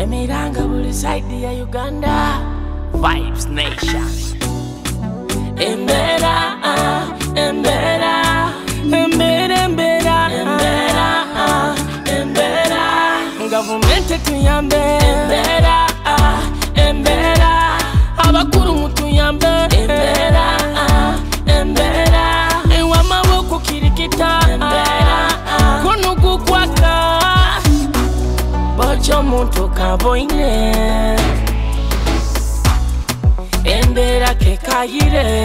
Emiranga buli side ya Uganda. Vibes Nation. Embeera, ah, embeera, embeera, embeera, embeera, ah, embeera. Gavumenti tuyambe. Embeera, ah, embeera. Abakulu mutuyambe. Embeera, ah, embeera. Ewamaboko kirikita. Embeera, ah, kunugukwaka. Bokyo omuntu kaboine. Embeera kekayire.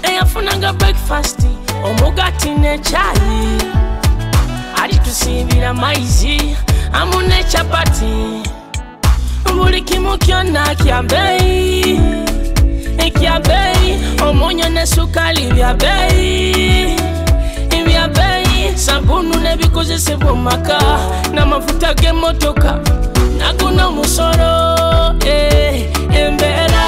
Eyafunanga breakfast omugati n'ekyayi, alitusiibira maizi amu ne chapati. Buli kimu kyonna kya bbeeyi, kya bbeeyi. Omunyo ne sukali bya bbeeyi, bya bbeeyi. Sabunu n'ebikozesebwa mu maka n'amafuta g'emmotoka naguno omusolo. Eh, embeera,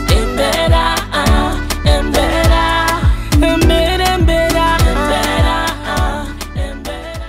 embeera, ah, embeera, embeera, embeera, embeera, ah, embeera.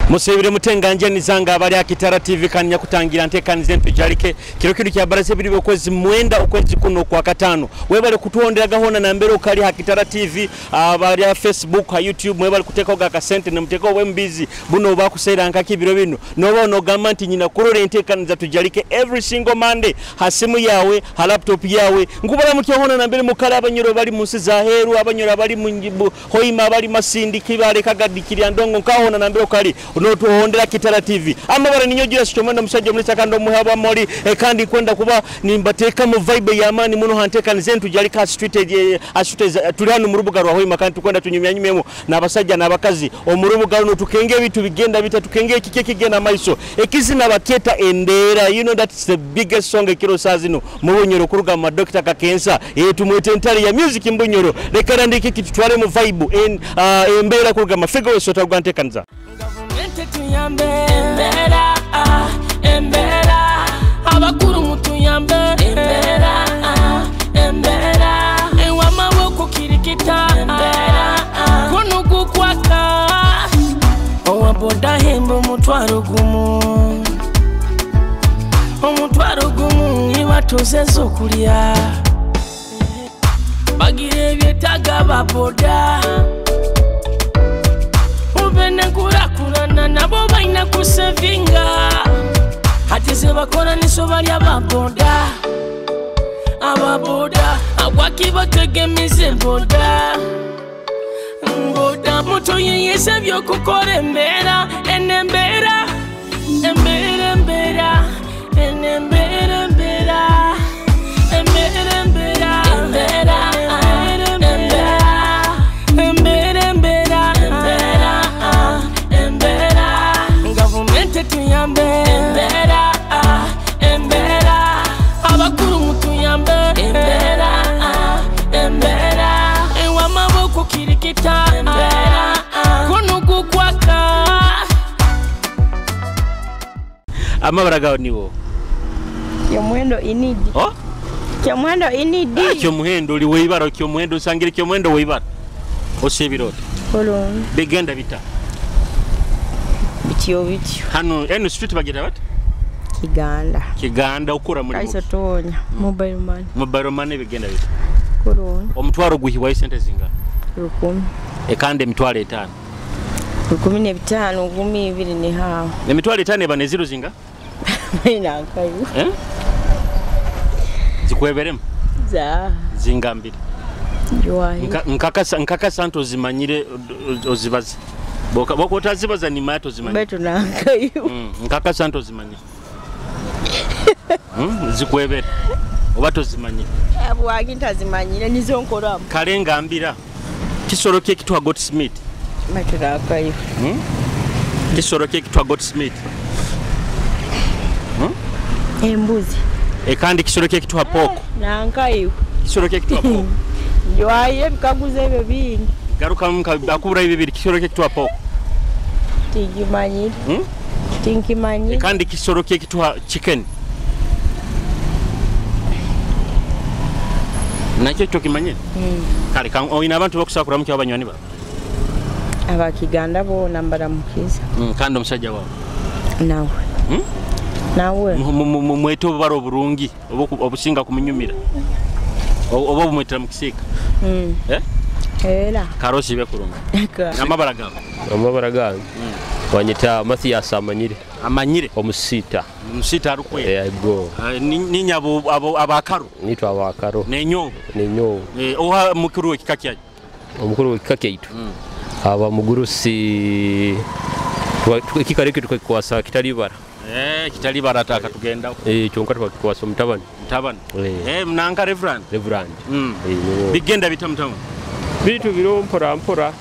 Musibire mutenga nizanga abali Akitara TV kanya kutangira ntekanize ntujalike kiro kino kya baraze biri okwezi 9 okwezi kuno kwa 5. Webale kutuondera gahona na mbere ukali Akitara TV, abali ya Facebook, ha YouTube, mwebale kuteka ga kasente ne muteka wembizi buno bakusera nkaki biro bino noba onogamba nti nyina kurore ntekaniza tujalike every single Monday hasimu yawe ha laptop yawe nkubala mutyohona na mbere mukala abanyoro bali munsi za heru, abanyoro bali mu Hoima, bali Masindi, Kibale, Kagadi, Kiryandongo, nkahona na mbere ukali unotuhondera Kitara TV. Amabara ninyogira sichomanda musajja mulisa kando muhaba moli, kandi kwenda kuba nimbateka mu vibe ya amani muno hanteka nzentu jalika street, street tuli hano mu rubuga rwa Hoima kandi tukwenda tunyumya nyumyemo n'abasajja n'abakazi omurubuga runo tukenge bitu bigenda bita tukenge kike kigenda maiso ekizina baketa endera. You know that's the biggest song ekiro sazino mu Bunyoro kuruga ma Dr. Kakensa, tumwete entali ya music mbunyoro leka randike kitutwale mu vibe en embera kuruga mafego wesota rwantekanza. Gavumenti tuyambe. Embeera, ah, embeera. Abakulu mutuyambe. Embeera, ah, embeera. Ewamaboko kirikita. Embeera, ah, kunugukwaka. Owa boda hemba omutwalo gumu, omutwalo gumu nibatuze ez'okulya. Bagira ebyetaaga ba boda. Ube nenkulakulana nabo balina kusevinga. Ate ze bakola n'essoba ly'ababoda, ababoda awaki bategemeza boda. Boda mutuyiyise by'okukola embeera, eno embeera, embeera, embeera, eno embeera, embeera, embeera, embeera, embeera, embeera, embeera, embeera, embeera. Gavumenti tuyambe. Embeera, ah, embeera. Abakulu mutuyambe. Embeera, ah, embeera. Ewamaboko kirikita. Embeera, ah, kunugukwaka. Amabara gawo niwo Kyomuhendo inidi. Oh? Kyomuhendo inidi. Ah, kyomuhendo oli weibara, kyomuhendo osangire kyomuhendo weibara. Osebirota. Bulungi. Bigenda bita. Bityo bityo. Hano eno street bagira bati? Kiganda. Kiganda ukura muri Kaiso tonya. Mobile money. Mobile money bigenda bita. Kulungi. Omutwaro guhiwa sente zinga? 10. Ekande emitwalo 5. 15, 12 ni hawo. Emitwalo 5 eba ne zero zinga? Ina nkayu. Eh? Zikweberemu? Za. Zinga mbiri. Juwahi. Nkakasa nti ozimanyire ozibaze. Boka boko otazibaza ni mato zimanyire. Betu na nkayu. Nkakasa nti ozimanyire. Zikwebere. Oba tozimanyire. Bwaki ntazimanyire nizo nkoramu. Kalenga mbira. Kisoro kye kitwa God Smith. Betu na nkayu. Kisoro kye kitwa God Smith. Embuzi. Ekandi kisoro kye kitwa poko. Na nkayu. Kisoro kye kitwa poko. Juwahi bikaguza ebyo bingi. Garuka akubura bibiri kisoro kye kitwa poko. Tigimanyire. Tinkimanyire. Ekandi kisoro kye kitwa chicken. Nakyo tokimanye? Kale oyina abantu bakusakura mu kyabanywani ba. Abakiganda boona mbaramukiza. Kandi omusajja wawe? Nawe. Nawe. Mwete obubara oburungi obusinga kumunyumira. Oba obumwetera mu kisiika. Eh? Era. Karosi ibe kurungi. Amabara gawe? Amabara gange. Wanyita Mathias Amanyire. Amanyire? Omusita. Omusita arukwera. Ego. Ninya abo abakaro. Nitwa abakaro. Nenyo. Nenyo. Oha mukuru w'ekika kyanyu? Omukuru w'ekika kyaitu. Aba mugurusi ekika reki tukakikwasa kitalibara. Kitalibara akatugendaho. Kyonka tukakikwasa omutabani. Mutabani. Mnanka Reverend. Reverend. Bigenda bita mutabani. Bitu biro mpora mpora.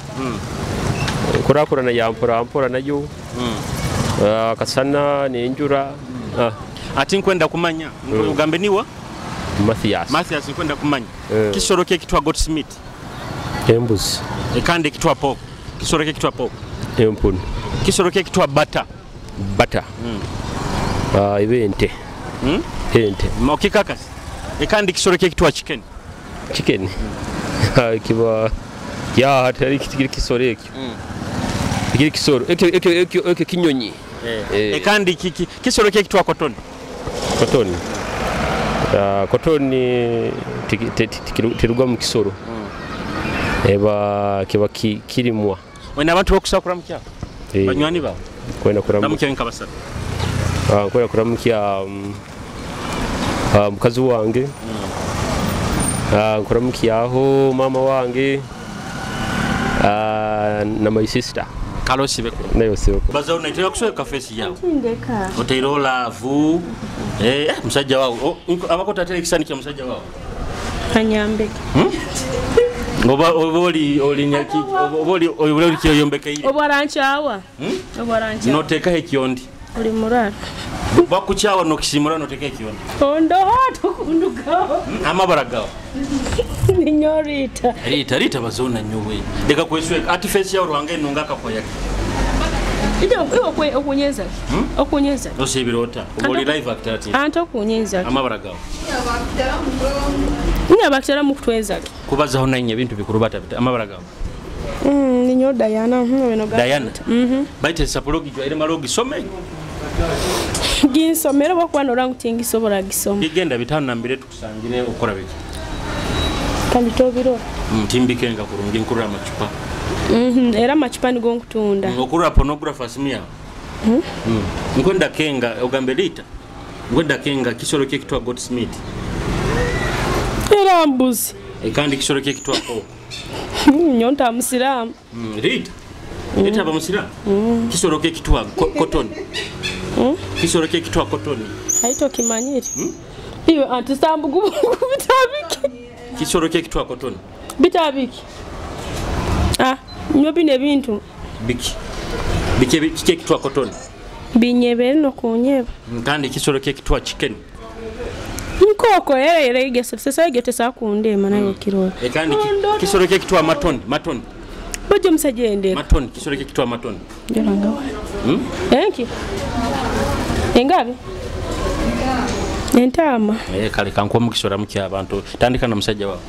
Kurakurana ya mpora mpora nayo. Kasana nenjura. Ati nkwenda kumanya. Ugambe niwa? Mathias. Mathias nkwenda kumanya. Kisoro kye kitwa Goldsmith. Embuzi. Kandi kitwa pork. Kisoro kye kitwa pork. Empunu. Kisoro kye kitwa butter. Butter. Ibe ente. Ente. Mokikakasi. Kandi kisoro kye kitwa chicken. Chicken. Kiba ya hatari kisoro ekyo. Kiri kisoro ekyo kinyonyi. Kandi kisoro kye kitwa cotton. Cotton. Cotton tirugwa mu kisoro. Eba kiba kirimwa. Wena abantu bokusakura mukya? Banywani bawe. Kwenda kuramukya nkabasaba. Kwenda kuramukya mukazi wange. Nkuramukyaho mama wange. Na my sister. Kalosi beko. Nayo sibeko. Baza unaitaka kusweka face yao. Ndeka. Oteiro love. Musajja wao. Abako tatele kisani kya musajja wao. Anyambeke. Oba oli oli nyaki oba oli kiyombeke ile. Oba ranchawa. Oba ranchawa. Noteka hekyondi. Oli murara. Bakuchawa nokisimura noteka hekyondi. Ondo hato kunduka. Amabara gawo. Ninyorita. Rita Rita bazona nyowe. Leka kwesweka ati face yawo rwange nunga kakoya. Ito okunyeza. Okunyeza. Osibirota. Oli live actor ati. Anto kunyeza. Amabara gawo. Nyabakitera mu kutweza. Kubazaho nanye bintu bikurubata bita amabara gawo. Ninyo Diana, weno ga. Diana. Baite sapologi jwa ile malogi some. Ginsomero bakwa norangu tingisobora gisoma. Bigenda bitano na mbere tukusangire okora biki. Kandi tobiro. Timbikenga kurungi nkurura amacupa. Era amacupa nigo nkutunda. Okurura pornographer simya. Nkwenda kenga ogambe lita. Nkwenda kenga kisoro kye kitwa Goldsmith. Era mbuzi. Kandi kisoro kye kitwa pork. Nyonta musiramu. Rita. Rita aba musiramu. Kisoro kye kitwa cotton. Kisoro kye kitwa cotton. Haito kimanyiri. Iwe antisambu bitabiki. Kisoro kye kitwa cotton. Bitabiki. Nyo bine bintu. Biki. Biki kye kitwa cotton. Binyebere no kunyeba. Kandi kisoro kye kitwa chicken. Nkoko era igese sasa igetesa kundema nayo kirora. Kandi kisoro kye kitwa matoni, matoni. Boje musajende. Matoni, kisoro kye kitwa matoni. Njoranga wa. Enki. Engabe. Entama. Kale kankuwa mukisora mukya abantu. Tandika na musajja wawe.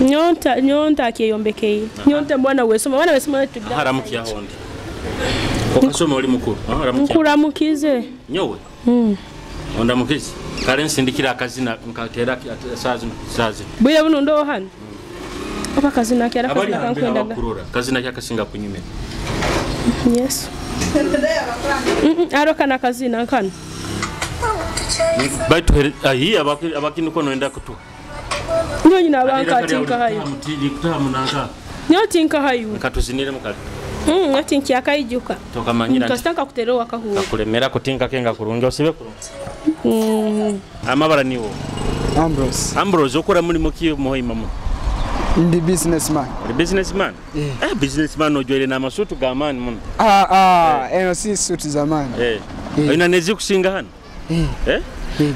Nyonta nyonta akiyombekeye. Nyonta mwana wesoma, mwana wesoma tugira. Haramukiya hondi. Okasoma oli mukuru. Haramukiya. Nkuramukize. Nyowe. Ondamukize. Kale nsindikira akazina nkatera sazi. Bwira buno ndo hano. Oba kazina kyara kazina kankwenda. Kazina kyakasinga kunyumira. Yes. Aro kana kazina nkano. Baitu ahi abakini kono enda kutu. Nyo nyina banka tinka hayo. Nyo tinka hayo. Nkatuzinire mukali. Ati nkyakaijuka. Tokamanyira. Nkasitaka kuterewa wakahuwa. Kakulemera kutinka kenga kurungi osibe kurungi. Amabara niwo. Ambrose. Ambrose okora mulimo ki muhoima mu? Ndi businessman. Ndi businessman? Yeah. Businessman ojwele na masutu gamani muno. Eno si suti zamani. Ina nezi kusinga hano.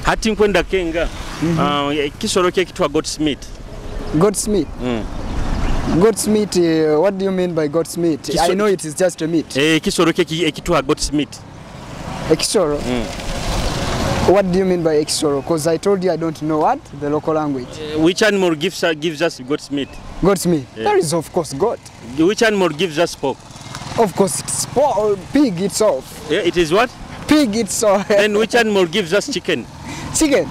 Hati nkwenda kenga. Kisoro kye kitwa Goldsmith. Goldsmith? Goldsmith, what do you mean by Goldsmith? I know it is just a meat. Kisoro kye kitwa Goldsmith. Ekisoro? What do you mean by ekisoro? Because I told you I don't know what the local language. Which animal gives us goat's meat? Goat's meat? Yeah. That is of course goat. Which animal gives us pork? Of course, it's pig itself. Yeah, it is what? Pig itself. Then which animal gives us chicken? Chicken.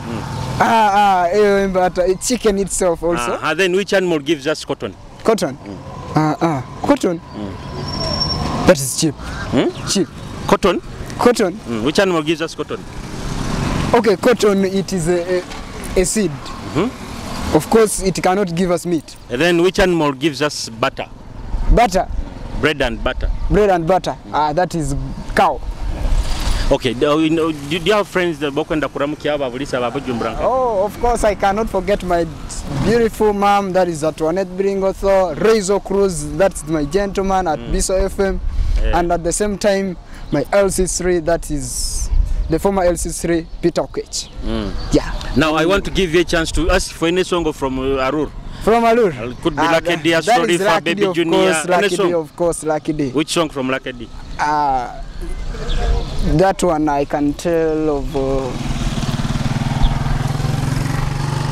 But chicken itself also. Then which animal gives us cotton? Cotton. Cotton. That is cheap. Cheap. Cotton? Cotton. Which animal gives us cotton? Okay, cotton, it is a seed. Of course, it cannot give us meat. And then which animal gives us butter? Butter. Bread and butter. Bread and butter. That is cow. Okay, do you have friends that bokwenda kuramukia ababulisa ababujumbura? Oh, of course, I cannot forget my beautiful mom, that is Antoinette Bringotho, Rezo Cruz, that's my gentleman at Biso FM. Yeah. And at the same time, my LC3, that is the former LC3, Peter Okech. Yeah. Now, I want to give you a chance to ask for any song from Arur. From Arur? Could be Lucky D, Story for Baby Junior. Lucky D, of course, Lucky D. Which song from Lucky D? That one I can tell of...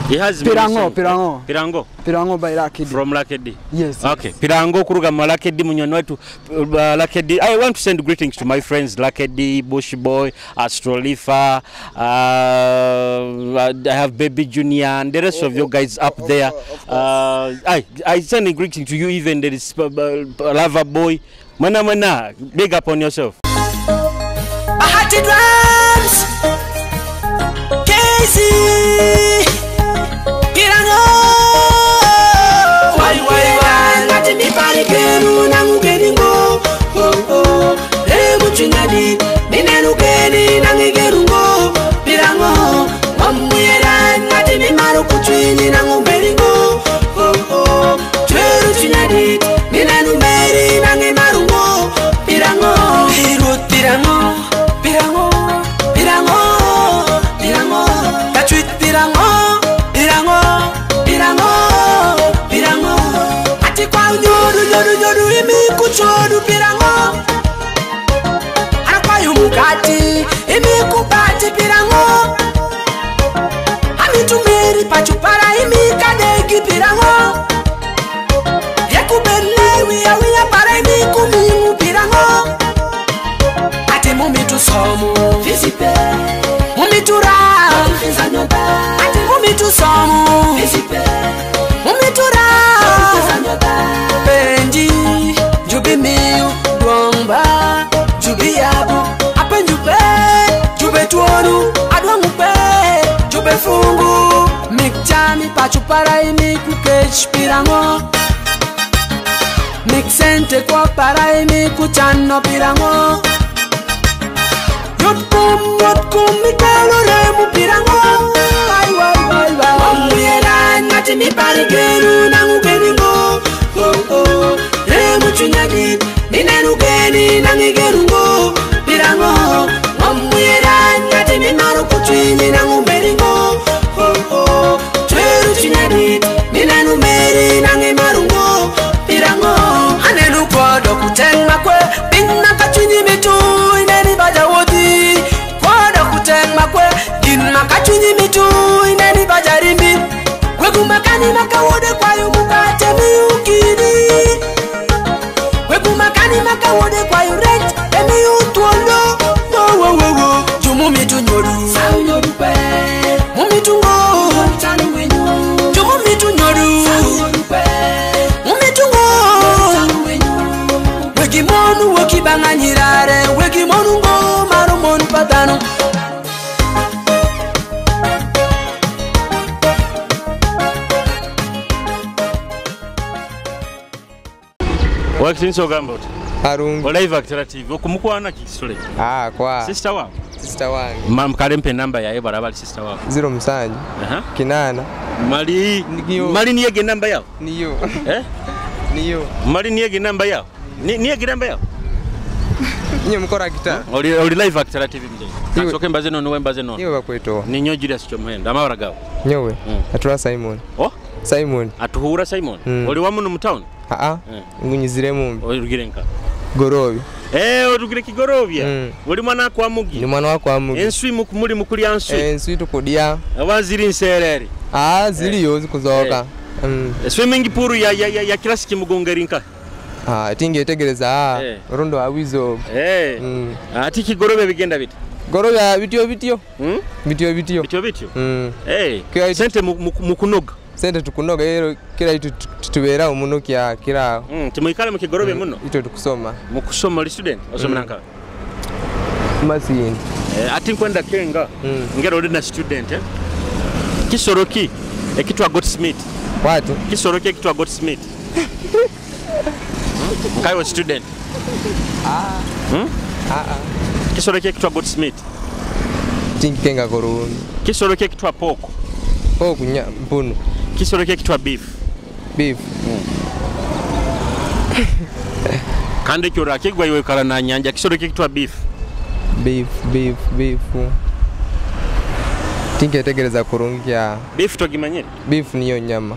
He has Pirango, Pirango. Pirango. Pirango by Lucky D. From Lucky D. Yes. Okay. Pirango kuruga mu Lucky D munywani wetu Lucky D. I want to send greetings to my friends Lucky D, Bush Boy, Astrolifa, I have Baby Junior and the rest of you guys up there. I send a greeting to you even there is Lava Boy. Mana mana, big up on yourself. Bahati Drums, Casey. Pirango Mixente kwa paraimi kuchano pirango Yotkum mikalo remu pirango Ai wai wai wai Wamuyera ngati miparigeru nangukeringo Oh oh Remu chunyagi ninenukeni nangigerungo Pirango Wamuyera ngati mimaru kuchwini nangumeringo Oh oh Tweru chunyagi Ninenu meri nange marungo pirango anenu kodo kutenga kwe binna kachunyi mitu ineni baja wodi kodo kutenga kwe ginna kachunyi mitu ineni baja rimbi wekumakani makawode kwa yumukate miukini wekumakani makawode kwa yuret emi utuondo wo wo wo wo jumu mitu nyoru sau nyoru pe mumitu ngo chanu wenyu Wekimonu wekibanganyirare wekimonu ngo marumonu patano. Wakitinso gambot. Arungi. Olive Active okumukwana kisole. Ah kwa. Sister wa. Sister wange. Mam kalempe namba ya ebara bali sister wako. 07. Kinana. Mali niyo. Mali niyege namba yao. Niyo. Eh? Niyo. Mali niyege namba yao. Niyege namba yao. Nye mukora kita. Oli live Active TV mzee. Kasoke mbaze nono wembaze nono. Niyo bakwetoa. Ninyo Julius Chomuhendo amabara gawe. Nyowe. Atura Simon. Oh? Simon. Atuhura Simon. Oli wamu mu town? Ah ah. Ngunyizire mumbi. Orugire nka. Gorobi. Eh, orugire kigorobya. Oli mwana kwa mugi. Ni mwana kwa mugi. Enswi muri mukulya nswi. Enswi tukulya. Abaziri nserere. Ah, ziliyo zikuzoka. Swimming pool ya ya ya classic mugongeri nka. Tingetegereza rundo awizo. Ati kigorobe bigenda biti? Gorobe bityo bityo. Bityo bityo. Bityo bityo. Sente mukunoga. Sente tukunoga ero kila itu tubeera omuno kya kira. Timuikale mukigorobe muno. Ito tukusoma. Mukusoma oli student osoma nanka. Masini. Ati nkwenda kenga. Ngero oli na student Kisoroki ekitwa Goldsmith. What? Kisoroki ekitwa Goldsmith. Nkayo student. Kisoroki ekitwa Goldsmith. Tinkenga koruni. Kisoroki ekitwa poko. Poko mpunu. Kisoroki ekitwa beef. Beef. Kandi kyora kigwa iwe kala na nyanja kisoroki ekitwa beef. Beef beef beef. Tinketegereza kurungi ya. Beef togimanyire? Beef niyo nyama.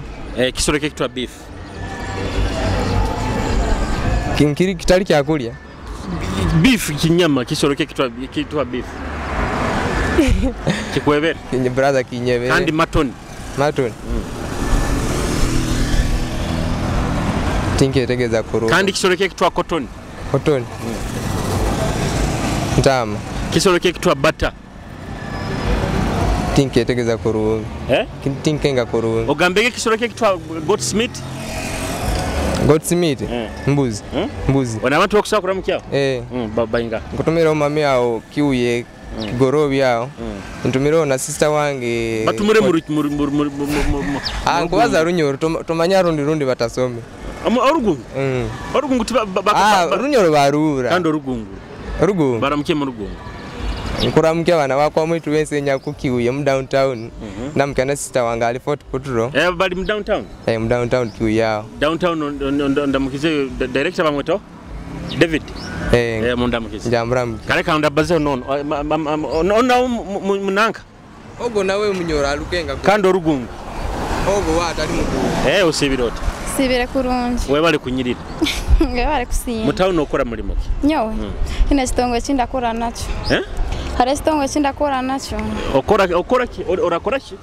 Kisoroki ekitwa beef. Kinkiri kitali kyakulya. Beef kinyama kisoroki ekitwa beef. Kikwebere. Kinye brother kinyebere. Kandi matoni. Matoni. Tinketegereza kurungi. Kandi kisoroki ekitwa cotton. Cotton. Ntama. Kisoroki ekitwa butter. Tinketegereza kurungi. Tinkenga kurungi. Ogambege kisoroki ekitwa Goldsmith. Goldsmith. Mbuzi. Mbuzi. Wana abantu bakusaba kuramukya? Bainga. Nkutumira omami awo kiuye kigorobi awo. Ntumira na sister wange. Batumire muri nkubaza runyoro tumanya rundi batasome. Orugungu. Orugungu runyoro barura. Kandi orugungu. Orugungu. Baramuke mu rugungu. Nkuramukya bana bakwa mwitu wense nyakukiuye mu downtown. Ndamukya na sister wange ali Fort Portal. Bali mu downtown. Mu downtown kiuye awo. Downtown ndamukize director bamweto David. Mundamukize. Njamuramukize. Kale kanda baze nono. Ona munanka. Ogo nawe munyoro alukenga. Kandi orugungu. Ogo wa atali mugungu. Usibira oti. Sibire kurungi. Webale kunyirira. Webale kusinga. Mutawuni okora mulimo ki? Nyowe. Ine kitongo ekindakora nakyo. Hari ekitongo ekindakora nakyo. Okora ki? Orakora ki?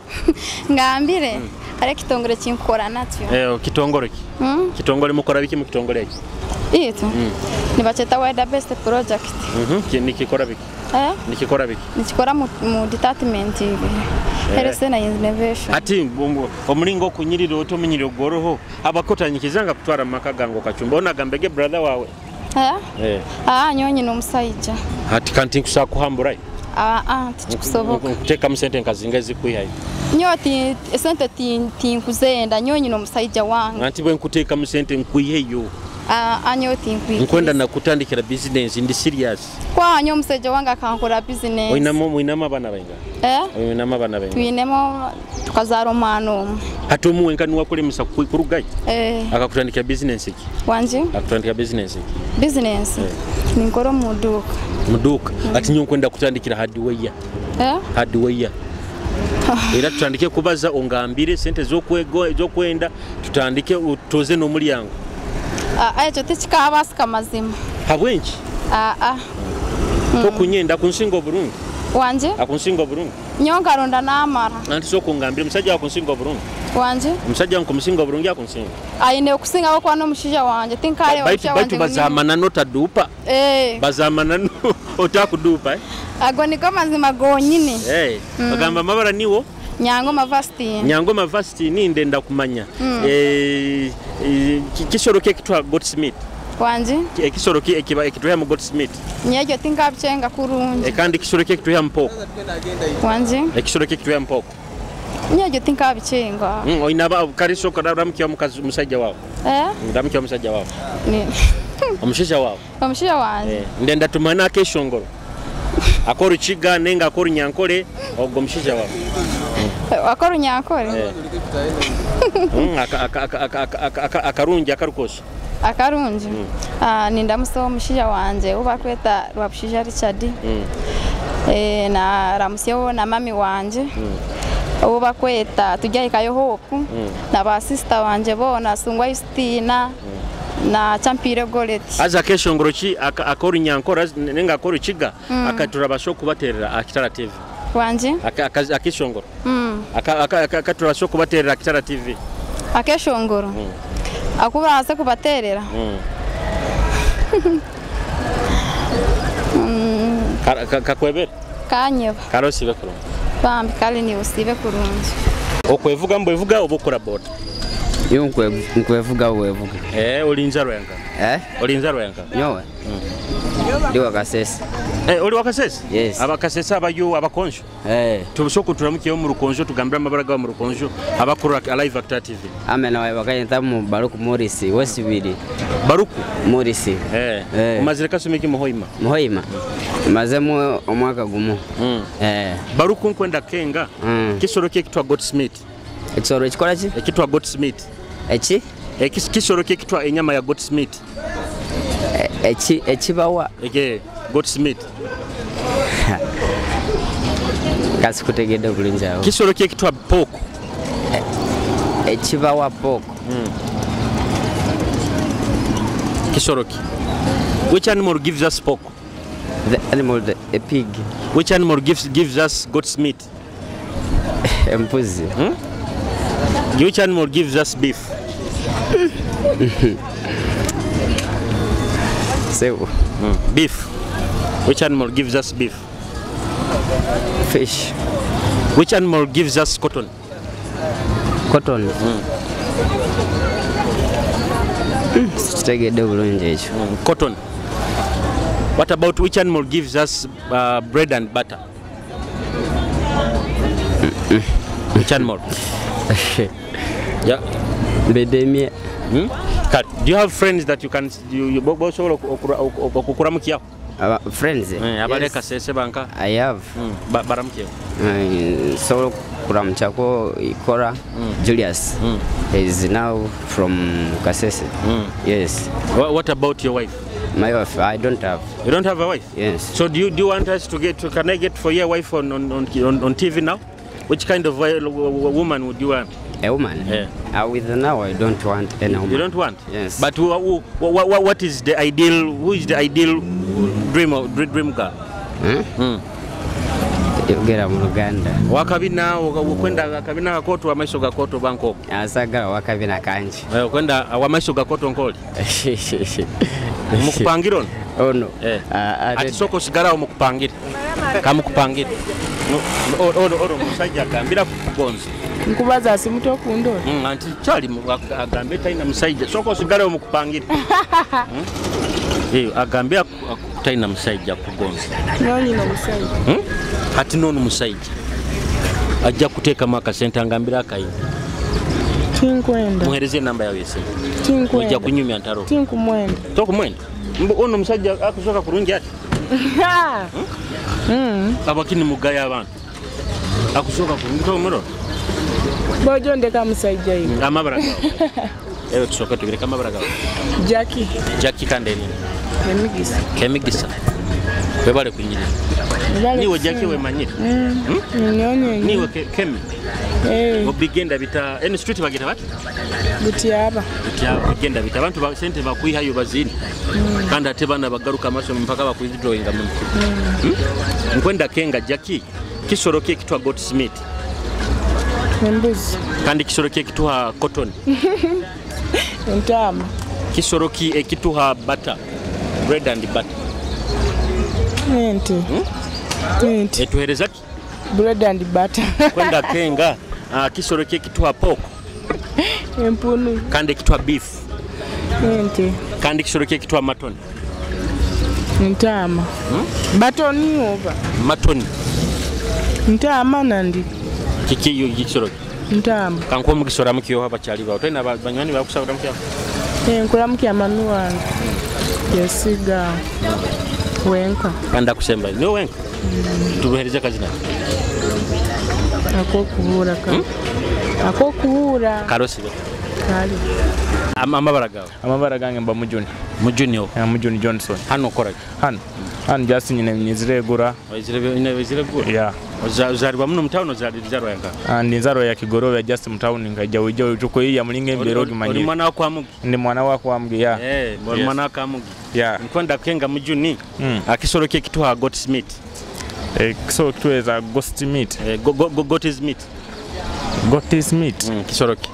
Ngambire. Hari ekitongore kinkora nakyo. Kitongore ki? Kitongore mukora biki mu kitongore ki? Itu. Nibakyeta Wide Best Project. Nikikora biki? Nikikora biki? Nikikora mu department Health and Innovation. Ati omulingo okunyirira otomenyire ogoroho abakotanyikizanga kutwara maka gango kachumba onagambege brother wawe. Nyonyi n'omusajja. Ati kanti nkusaba kuhambura. Tikikusoboka. Nkuteekamu sente nkazinga ezikwihayo. Nyowe esente tinkuzenda nyonyi n'omusajja wange. Anti bwe nkuteekamu sente nkwiheyo. Anyo tinkwikiriza. Nkwenda nakutandikira business ndi serious. Kwa anyo omusajja wange akankora business. Oinamo abaana bainga? Oinamo abaana bainga? Twinemo tukazaara omwana omwe. Hati omuwe nka niwe akulemesa kurugayo? Akakutandikira business ki? Wanje? Akutandikira business ki? Business? Ninkora omu duuka. Mu duuka? Ati nyowe nkwenda kutandikira hardware. Hardware. Era tutandike kubaza ongambire sente z'okwenda tutandike utoze n'omulyango. Ekyo tikikabaasika mazima. Habwenki? Tokunyenda akunsinga obulungi. Wanje? Akunsinga obulungi. Nyowe nkaronda n'amara. Anti sooka ongambire omusajja akunsinga obulungi. Wanje? Omusajja nkomusinga obulungi akunsinga. Aine okusingaho kuba n'omushaija wangye tinkareeba omushaija wangye. Baitu bazaamana n'otaduupa. Bazaamana otakuduupa. Ago nigo mazima gonyine. Bagamba amabara niwo? Nyangoma Vastine. Nyangoma Vastine ndenda kumanya. Kisoro ki ekitwa Goldsmith. Wanje? Ekisoro ki ekituha mu Goldsmith. Nyekyo tinkabichenga kurungi. Kandi ekisoro ki ekituha mpoko. Wanje? Ekisoro ki ekituha mpoko. Nyekyo tinkabichenga. Oina kariso ramukiya mukazi musajja wawe. Ramukiya musajja wawe. Ni. Omushaija wawe. Omushaija wanje. Ndenda tumana akeshongoro. Akora kiga nenga akora nyankole ogwo mushaija wawe. Akora nyankole? Akarungi akarukosa. Akarungi. Nindamusa omushaija wanje ubakweta Rwabushaija Richard. Na ramusyeho na mami wanje. Ubakweta tujyahikayo Hope na ba sister wanje bona Sungwa Justina na Champire Goleti. Aza keshongoro ki akora nyankora nenga akora kiga akaturabasho kubaterera Akitara TV. Wanje? Akeshongoro. Akaturabasho kubaterera Akitara TV. Akeshongoro. Akubasa kubaterera. Kakwebere? Kanyeba. Karosibe kurungi. Bambi kale ni usibe kurungi. Okwevuga mbwevuga oba okora boda? Yo nkwevuga wevuga. Oli nzarwa yanka? Oli nzarwa yanka? Nyowe. Ndi wa Kasese. Oli wa Kasese? Yes. Abakasese abayo abakonjo? Tubusoka turamukiye mu rukonjo tugambira amabara gawe mu rukonjo abakora live Actor TV. Ame nawe bakayita mu Baruku Morris wesibiri. Baruku Morris. Umazire kasumiki muhoima? Muhoima. Mazemu omwaka gumu. Baruku nkwenda kenga. Kisoro kye kitwa Goldsmith. Ekisoro ekikola ki? Ekitwa Goldsmith. Eki? Kisoro kye kitwa enyama ya Goldsmith. Eki ekibawa. Eke Goldsmith. Kasi kutegedde bulungi awo. Kisoro kye kitwa pork. Ekibawa pork. Kisoro ki? Which animal gives us pork? The animal, a pig. Which animal gives us goat's meat? Embuzi. Which animal gives us beef? Sewo. Beef. Which animal gives us beef? Fish. Which animal gives us cotton? Cotton. Sikitegedde bulungi ekyo. Cotton. What about which animal gives us bread and butter? Which animal? Yeah. Bedemie. Do you have friends that you can you okukuramukiaho? Friends? Abale Kasese banka. I have. Baramukiaho. So kuramuchako Ikora Julius is now from Kasese. Yes. What about your wife? My wife, I don't have. You don't have a wife? Yes. So do you want us to get? Can I get for your wife on TV now? Which kind of woman would you want? A woman? Yeah. With now, I don't want any woman. You don't want? Yes. But what is the ideal? Who is the ideal dream girl? Yogera mu Luganda. Wakabina okwenda akabina kakoto amaiso gakoto bankoko. Asagala wakabina kanji. Okwenda amaiso gakoto nkoli. Mukupangira ono? Ono. Ati soko sigala omukupangira. Kamukupangira. Ono musajja agambira kugonza. Nkubaza asimuto kundora. Anti kyali agambe talina musajja. Soko sigala omukupangira. Agambira talina musajja kugonza. Noni no musajja. Ati nono musajja ajja kuteekamu akasente angambira akayimba. Tinkwenda. Muhereze enamba yawe yesimu. Tinkwenda. Ojja kunyumya ntaro. Tinkumwenda. Tokumwenda? Ono musajja akusooka kurungi ati? Abakini mugaya abantu. Akusooka kurungi tokumulora? Bojo ndeka musajja iwe. Amabara gawe. Ewe tusooke tubireke amabara gawe. Jackie. Jackie kandi erina? Kemigisa. Kemigisa. Webale kunyirira. Niwe Jackie wemanyire. Niwe Kemi. Obigenda bita eno street bagita bati? Butiaba. Butiaba bigenda bita abantu ba sente bakwihayo bazini. Kandi ate bana bagaruka amaso mpaka bakwidrawinga muno. Nkwenda kenga Jackie kisoro kye kitwa Goldsmith. Embuzi. Kandi kisoro kye kituha cotton. Entama. Kisoro ki ekituha butter. Bread and butter. Ente. Ente. Etuhereza ki? Bread and butter. Kwenda kenga kisoro kye kituha pork. Empunu. Kandi kituha beef. Ente. Kandi kisoro kye kituha mutton. Ntama. Batoni oba? Matoni. Ntama nandi. Kiki yo kisoro? Ntama. Kankuwa mugisora mukiyo abakyali bawe. Tolina banywani bakusabira mukiyo? Nkula mukiya mami wange. Yesiga. Wenka. Kanda kusemba. Niwe wenka? Tubuhereze kazina. Akokuhura ka. Akokuhura. Karosi. Kali. Amabara gawe. Amabara gange mba Mujuni. Mujuni o. Mujuni Johnson. Hano okora ki? Hano. Hano just nyine nyiziregura. Wizire gura? Yeah. Ozalibwa muno mu town ozalibwa yanka? Ndi nzarwa ya Kigorobya just mu town nkaija wijja tukuyiya mulinga embere ogimanyire. Oli mwana wa Kwamugi? Ndi mwana wa Kwamugi, yeah. Oli mwana wa Kwamugi. Yeah. Nkwenda kenga Mujuni. Akisoro kye kituha goat's meat. Kisoro kituweza ghost meat. Goat's meat. Goat's meat. Kisoro ki?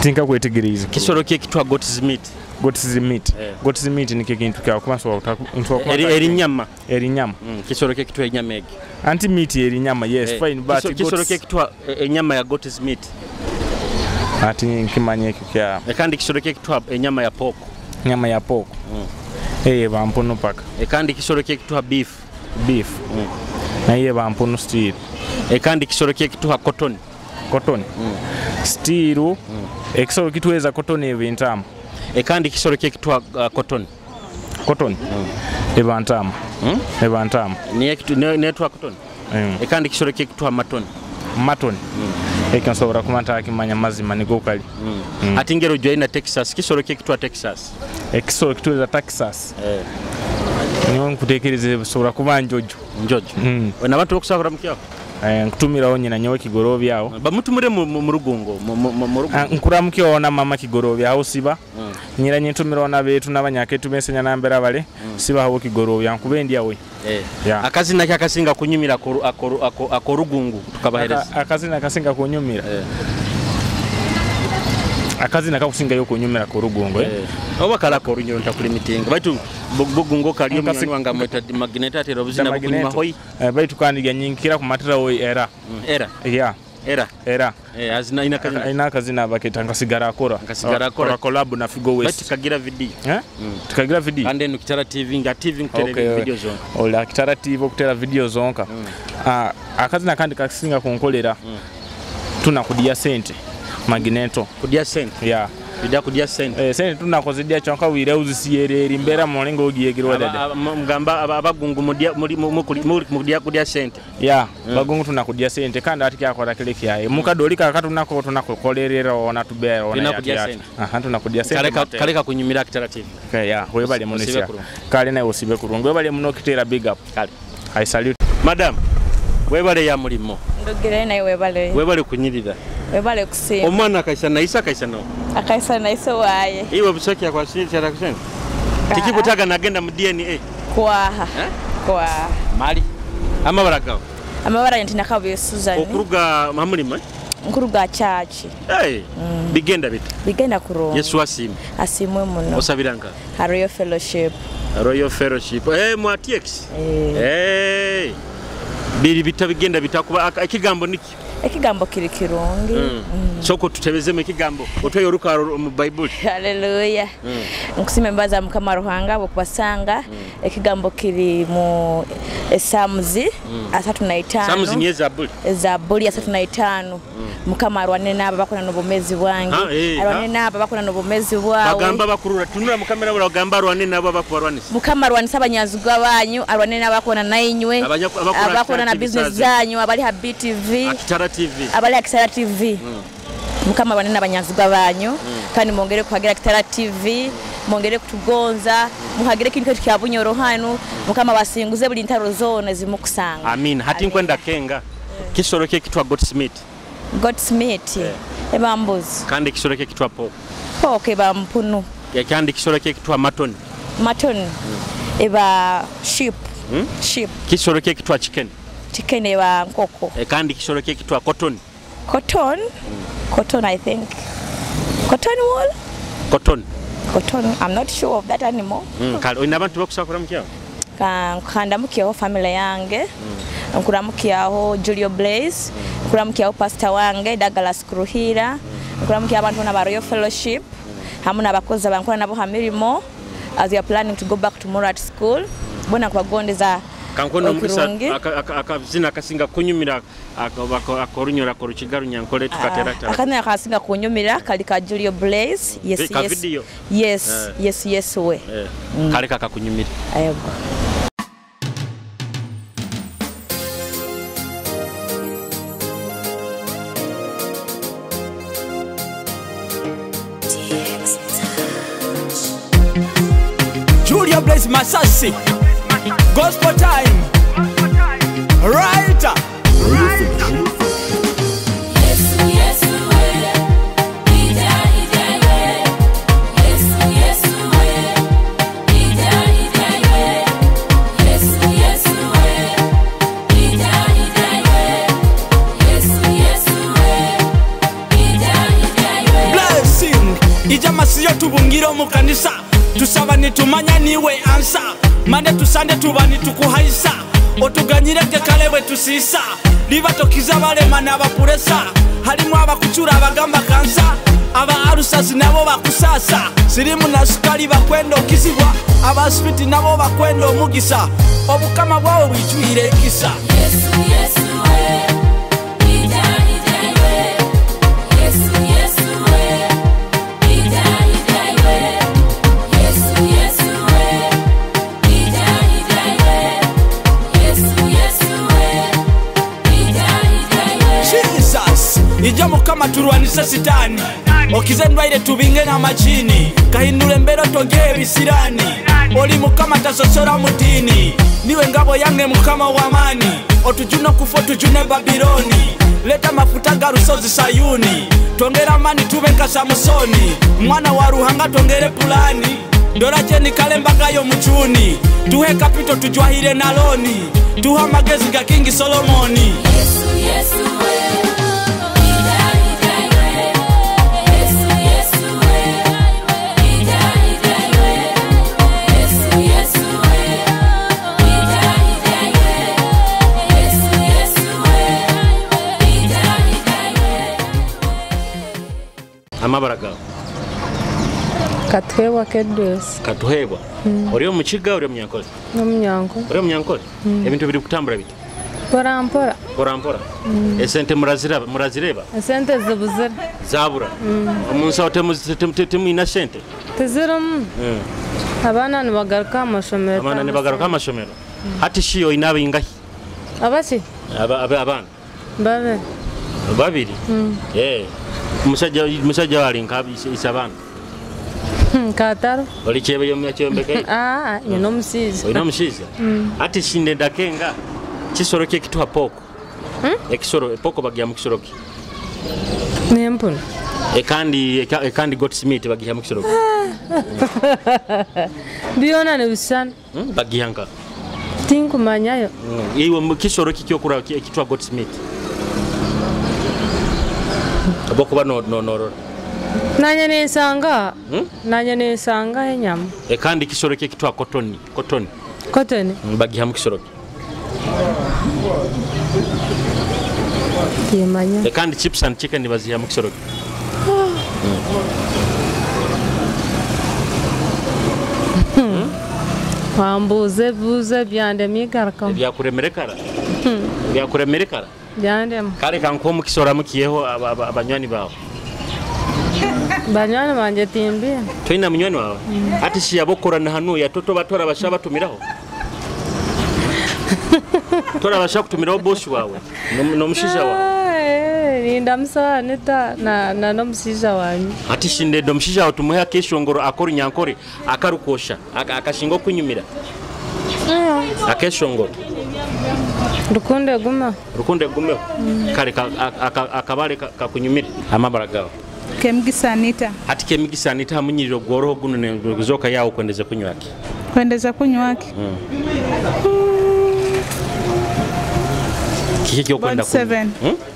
Tinka kwetegereza. Kisoro ki ekitwa goat's meat? Goat's meat. Goat's meat nikyo kintu kya kuba nsobola eri nyama. Eri nyama. Kisoro ki ekitwa enyama egi? Anti meat eri nyama, yes, fine, but kisoro ki ekitwa enyama ya goat's meat? Ati nkimanye ekyo kya. Kandi kisoro ki ekitwa enyama ya pork? Nyama ya pork. Bampono paka. Kandi kisoro ki ekitwa beef? Beef. Naye bampono still. Kandi kisoro ki ekitwa cotton? Cotton. Still ekisoro kitweza cotton ebintama. Kandi kisoro ki ekitwa cotton? Cotton. Ebantama. Ebantama. Netwa cotton. Kandi kisoro ki ekitwa mutton? Mutton. Ekyo nsobola kuba ntakimanya mazima nigo kali. Ati ngero joina Texas, kisoro ki ekitwa Texas? Ekisoro kitweza Texas. Niyo nkutekereza bisobola kuba njojo. Njojo. Ona abantu bokusabura mukyaho? Nkutumiraho nyina nyowe kigorobya aho. Bamutumire mu rugungo, mu rugungo. Nkuramukyo ona mama kigorobya aho siba. Nyira nyitumira ona betu n'abanyaketu bensenya nambera bale siba aho kigorobya nkubendi awe. Akazina kyakasinga kunyumira akorugungu tukabahereza. Akazina kasinga kunyumira. Akazina kakusinga yo kunyumira ku rugungo. Oba kala ko runyoro ntakulimitinga. Baitu bugungo kali munywani wanga mweta magnet atera obuzina bukunyuma hoi. Baitu kandi yanyinkira ku matera hoi era. Era. Yeah. Era. Era. Azina ina kazina. Ina kazina baketa ngasigara akora. Ngasigara akora. Collab na Figo West. Baitu kagira video. Tukagira video. Ande no Kitara TV nga TV nkutere video zonka. Ola Kitara TV okutera video zonka. Akazina kandi kasinga kunkolera. Tunakudia sente. Magneto. Kudia sente. Yeah. Kudia kudia sente. Sente tunakozidia chonka wire uzisiyerera imbera mulingo ogiyegirwa dada. Mugamba abagungu mudia muri mudia kudia sente. Yeah, bagungu tunakudia sente kandi ati kyakora kile kyaye. Mukadolika katunako tunakokolerera ona tubera ona ya. Aha tunakudia sente. Kaleka kunyumira Kitara TV. Okay, yeah, webale muno sia. Kale naye osibe kurungu. Webale muno Kitara big up. Kale. I salute. Madam, webale ya mulimo. Ndogere naye webale. Webale kunyirira. Webale kusimba. Omwana akaisa naisa akaisa no. Akaisa naisa waye. Iwe busaki akwasiri cyara kusenga. Tikikutaga nagenda mu DNA. Kwaha. Kwaha. Mali. Amabara gawe. Amabara nti nakabuye Susan. Okuruga mamulima? Nkuruga church. Hey. Bigenda bita. Bigenda kurunga. Yesu asimwe. Asimwe muno. Osabiranga. Royal Fellowship. Royal Fellowship. Mwa TX. Biri bita bigenda bitakuba ekigambo niki? Ekigambo kiri kirungi. Soko tutebezeme ekigambo otweyo rukaro mu Bible. Hallelujah. Nkusime mbaza Mukama Ruhanga bokubasanga ekigambo kiri mu Esamuzi 35. Samuzi ni Zaburi. Zaburi 35. Mukama arwane naba bakona n'obumezi bwange. Arwane naba bakona n'obumezi bwawe. Bagamba bakurura tunura mukamera bagamba arwane nabo abakubarwanisa. Mukama arwanisa abanyanzigwa banyu, arwane naba bakona nainywe. Abakona na business zanyu abali ha BTV. Kitara TV. Abali Kitara TV. Mukama arwane n'abanyanzigwa banyu kandi mwongere kuhagira Kitara TV, mwongere kutugonza, muhagire kintu kya bunyoro hanu, Mukama basinguze buli ntaro zone zimukusanga. Amin. Hati nkwenda kenga. Kisoro kye kitwa Goat's meat. Goat's meat. Eba mbuzi. Kandi kisoro kye kitwa pork. Pork eba mpunu. Ya kandi kisoro kye kitwa mutton. Mutton. Eba sheep. Sheep. Kisoro kye kitwa chicken. Chicken eba nkoko. Kandi kisoro kye kitwa cotton. Cotton? Cotton, I think. Cotton wool? Cotton. Cotton. I'm not sure of that animal. Kale oyina abantu bakusakura mukyaho? Nkandamukyaho family yange. Nkuramukyaho Julio Blaze. Nkuramukyaho pastor wange Douglas Kuruhira. Nkuramukyaho abantu na Royal Fellowship. Hamu n'abakozi abankora nabo ha mirimo as we are planning to go back tomorrow at school. Bona kubagondeza kankono omukisa akazina akasinga kunyumira akorunyora akorukigaru nyankole tukatera tara. Akazina akasinga kunyumira kali ka Julio Blaze. Yes, yes. Yes, yes, yes we. Kale kakakunyumira. Ayego. Julio Blaze Masasi. Gospel time. Writer. Yesu Yesu we. Ija ija we. Yesu Yesu we. Ija ija we. Yesu Yesu we. Ija ija we. Yesu Yesu we. Ija ija we. Bless. Ensi yo tubungira omu kanisa, tusaba nitumanya niwe ansa. Mande tusande tuba nitukuhaisa, otuganyire kekale bwe tusiisa. Liba tokiza balema n'abapuresa, halimu abakucura abagamba kansa. Aba arusasi nabo bakusasa, sirimu na sukali bakwenda okizibwa, abaswiti nabo bakwenda omugisa. Obukama bwawe bwijwire ekisa. Yesu, Yesu we, ija ija iwe. Yesu, Yesu we, ija ija iwe. Yesu, Yesu we, ija ija iwe. Yesu, Yesu we, ija ija iwe. Jesus, ija mukama turwanise sitani. Okize endwaire tubinge n'amajini, kahindura embeera otongere ebisiraani. Oli mukama tasosora mu ddiini, niwe ngabo yange mukama w'amaani. Otujune okufa otujune Babiloni, leta amafuta ga rusozi Sayuni. Twongere amaani tube nka Samusoni, mwana wa Ruhanga twongere pulani. Ndora jeni kale mbaga y'omucuuni, tuhe kapito tujwahire na loni, tuhe amagezi ga King Solomoni. Yesu, Yesu we, ija ija iwe. Yesu, Yesu we, ija ija iwe. Yesu, Yesu we, ija ija iwe. Yesu, Yesu we, ija ija iwe. Amabara gawe? Katuhebwa Kedusi. Katuhebwa. Ori omukiga ori omunyankole? N'omunyankole. Ori omunyankole? Ebintu biri kutambura biti? Mpora mpora. Mpora mpora. Esente muraziraba, murazireba? Esente zibuzire. Zabura. Omunsaho temwina sente? Tizirimu. Abaana nibagaruka aha mashomero. Abaana nibagaruka aha mashomero. Hati shi oine abingahi? Abaki? Abaana. Babiri. Babiri? Musajja wali nka isa abaana? Kataro. Oli kyebe yomunyakyombeka? Ah, nyina omushaija. Oyina omushaija? Ati shinde ndakenga kisoro ki ekituha poko? Ekisoro poko bagiha mu kisoro ki? N'empunu. Ekandi goat meat bagiha mu kisoro ki? Byona nibishushana. Bagiha nka? Tinkumanyayo. Iwe mu kisoro ki kyokura ekituha goat meat? Abokuba no norora. Nanye nensanga. Nanye nensanga enyama. Ekandi kisoro ki ekitwa cotton, cotton. Cotton. Bagiha mu kisoro ki? Timanya. Ekandi chips and chicken baziha mu kisoro ki? Wambuze buze byande migaruka. Byakuremerekara. Byakuremerekara. Byandem. Kale kanko mu kisoro mukiyeho abanywani bawe. Banywani banje timbi. Toina munywani wawe? Ati shi abokorana hanu ya toto batora basha batumiraho. Tora basha kutumiraho boss wawe n'omushisha wawe. Ninda musa nita na n'omushisha wanyu. Ati shinde n'omushisha wawe tumuhe akeshongoro akora nyankore akarukosha akashinga okunyumira. Akeshongoro. Rukunde guma. Rukunde gumeho. Kale akabale kakunyumira amabara gawe. Kemigisa Anita. Ati Kemigisa Anita hamunyiriro gworoho guno neguzoka yawo kwendeza kunywaki. Kwendeza kunywaki. Kiki kyokwenda kunywa?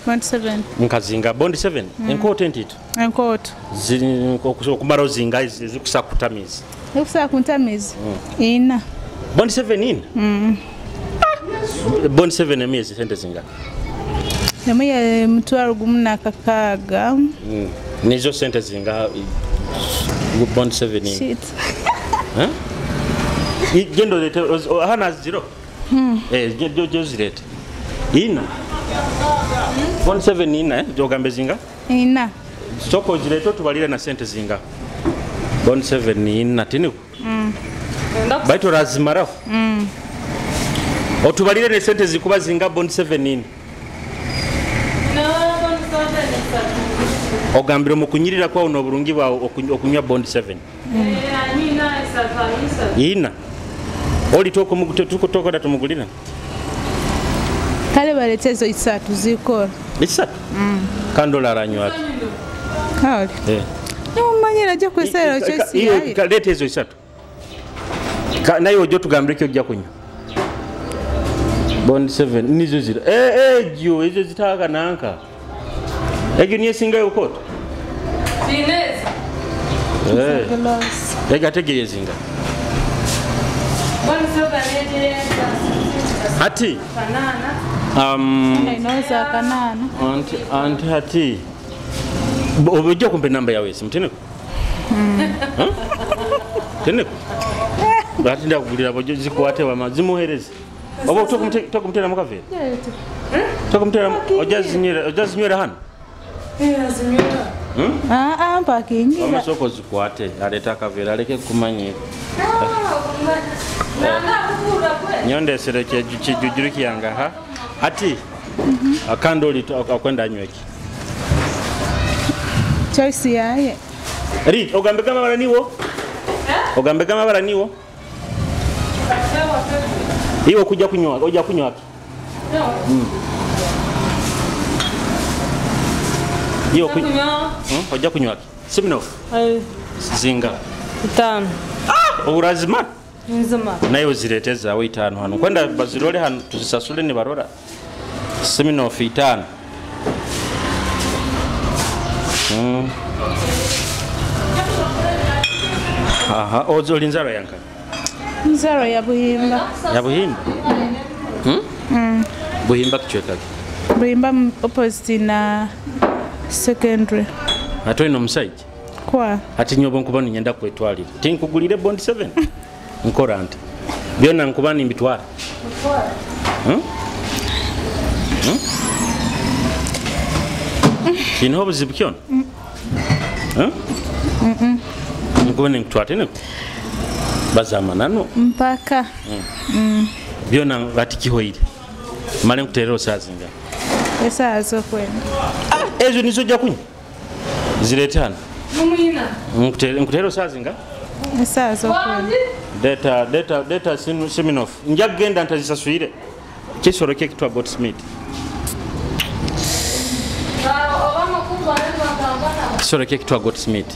Bond 7. Nkazinga bond 7. Enkoto entito. Enkoto. Okumara ozinga zikusa kutamizi. Zikusa kuntamizi. Ina. Bond 7 ina? Bond 7 emyezi sente zinga. Emuye mutwaro gumu na kakaga. Nizo sente zinga bond 7 ina. Shit. Huh? Gendo lete hana zero. Jo zirete. Ina. Bond 7 ina jogambe zinga? Ina. Soko zirete tubalire na sente zinga. Bond 7 ina tini. Baitu razimarafu. Otubalire ne sente zikuba zinga bond 7 ina. Ogambire mukunyirira kwa uno burungi bwa okunywa bond 7. Ina. Oli toko mukutoka tumugulira. Kale baletezo isatu zikora. Isatu? Kandola aranywa. Kale. Numanyira je kwesera chesi. Iyo kalete ezo isatu. Nayo ojo tugambire kyo ojja kunywa. Bond 7 nizo zira. Ejo ezo zitaka nanka. Ejo niye singa yokoto. Tineza. Yagategeezinga hati Inoza kanana. Anti hati ojja kumpa enamba yawe esimu teneko. Teneko ati ndakugulira bojo zikwate wama zimuhereze oba tokumutera mukaveera tokumutera ojja zinywera hano. Mpakingira amasoko zikwate aleta akaveera aleke kumanyira nyondesere kijujuru kyange ha ati akandoli akwenda anyweki choice yaye ri ogambe kama bara niwo ogambe kama bara niwo iwo kujja kunywa ojja kunywa ki iwo kunywa ojja kunywa ki Siminoff zinga 5 urazima nzima naye ozirete zaawe 5 hano kwenda bazirole hano tuzisasule ni barora Siminoff 5. Aha, ozo linzaro yanka. Nzaro ya Buhimba. Ya Buhimba? Buhimba kichweka ki? Buhimba opposite na secondary. Ate ino musajja? Kwa. Ati nyobo nkuba ninyenda kwetwalira. Tinkugulire bond 7. Nkora nti. Byonna nkuba nimbitwara. Kino obuzibu kyona? Nkuba ninkutwate niko. Bazama nano. Mpaka. Byonna ati kihoire. Male nkuterera osazinga. Esazo kwenda. Ezo nizo ojja kunywa. Ziretana. Mumwina. Nkuterera osazinga. Esazo kwenda. Deta Siminoff. Nja kugenda ntazisaswire. Kisoro kye kitwa Goldsmith. Kisoro kye kitwa Goldsmith.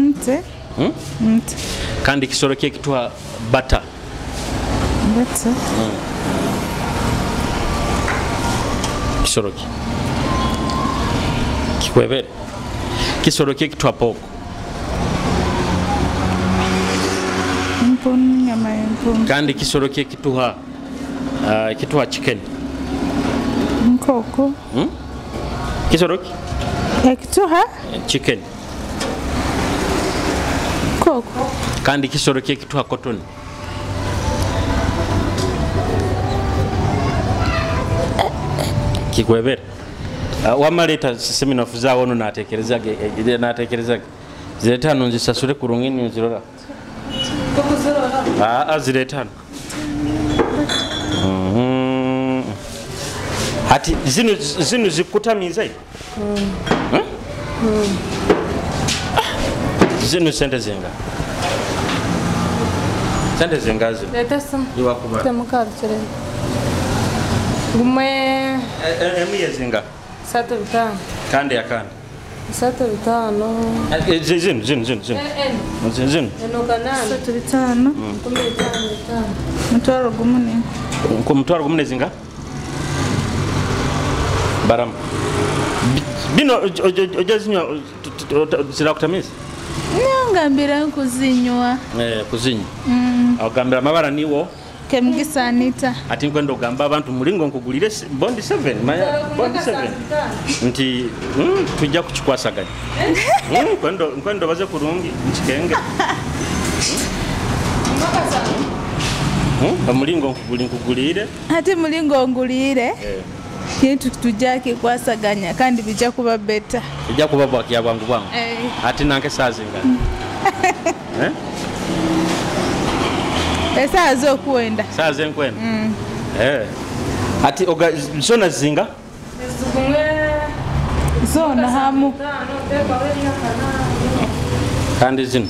Nte. Nte. Kandi kisoro kye kitwa butter. Butter. Kisoro ki. Kikwebere. Kisoro kye kitwa pork. Mpunu nyama ya mpunu. Kandi kisoro kye kituha kituha chicken. Nkoko. Kisoro ki? Ekituha chicken. Nkoko. Kandi kisoro kye kituha cotton. Kikwebere. Wamaleta Siminoff zawo ono natekerezaga. Ziretano nzisasule kurungini nzirora. Ziretano. Hati zino zikutamiza hivi. Zino sente zinga. Sente zinga zino. Leta Iwakuba. Temukarukire. Gumwe emiye zinga. 35. Kandi yakandi. 35. Zino. Zino. Eno kanana. 35. 15. Mutwaro gumune. Ku mutwaro gumune zinga? Baramu. Bino ojazinywa zirakutamiza? Nangambira nkuzinywa. Kuzinywa. Ogambira amabara niwo. Kemugisa Anita. Ati nkwenda ogamba abantu mulingo nkugulire bondi 7 maya bondi 7. Nti tujja kukikwasaganya. Nkwendo baze kurungi nkikenge. Omulingo nkugulire. Ati mulingo ngulire. Kintu tujja kikwasaganya kandi bijja kuba better. Bijja kuba bwa bwangu bwangu. Ati nanke sazinga. Esaa zokwenda. Saa zenkwenda. Ati oga zona zinga? Zona hamu. Kandi zino.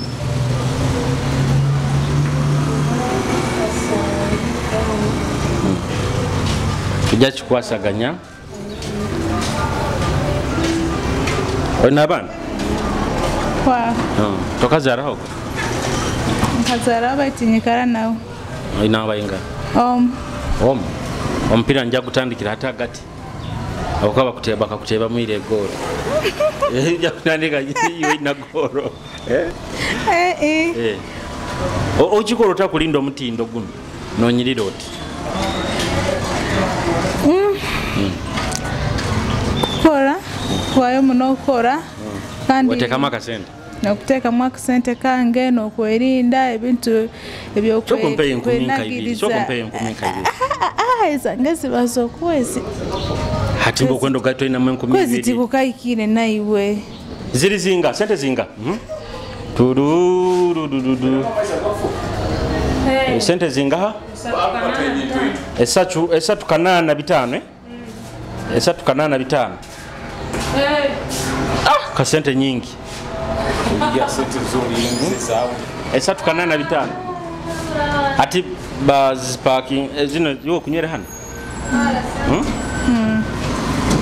Tujja kikwasaganya. Olina abaana? Kwa. Tokazaaraho? Nkazaaraho baitu nyikara nawe. Olina abayinga? Omu. Omu. Omupiira nja kutandikira hati agati. Okuba bakuteba bakakuteba mwire goro. Jakutandika iwe na goro. Eh. Okikola otya kulinda omutindo guno nonyirira oti? Kukora kwayo muno okukora kandi Oteekamu akasente. Nokuteekamu akasente kange n'okwerinda ebintu Sooka ompe enkumi nka ibiri. Sooka ompe enkumi nka ibiri. Ezange ziba z'okwezi. Hati mba okwenda ogatta olinamu enkumi Kwezi ibiri. tikukaikire naiwe. Ziri zinga, sente zinga. Tududududu. Sente zingaha? Esatu 385 eh? 385. Ah, kasente nyingi. 385. Ati baziparking zino iwe kunywera hano.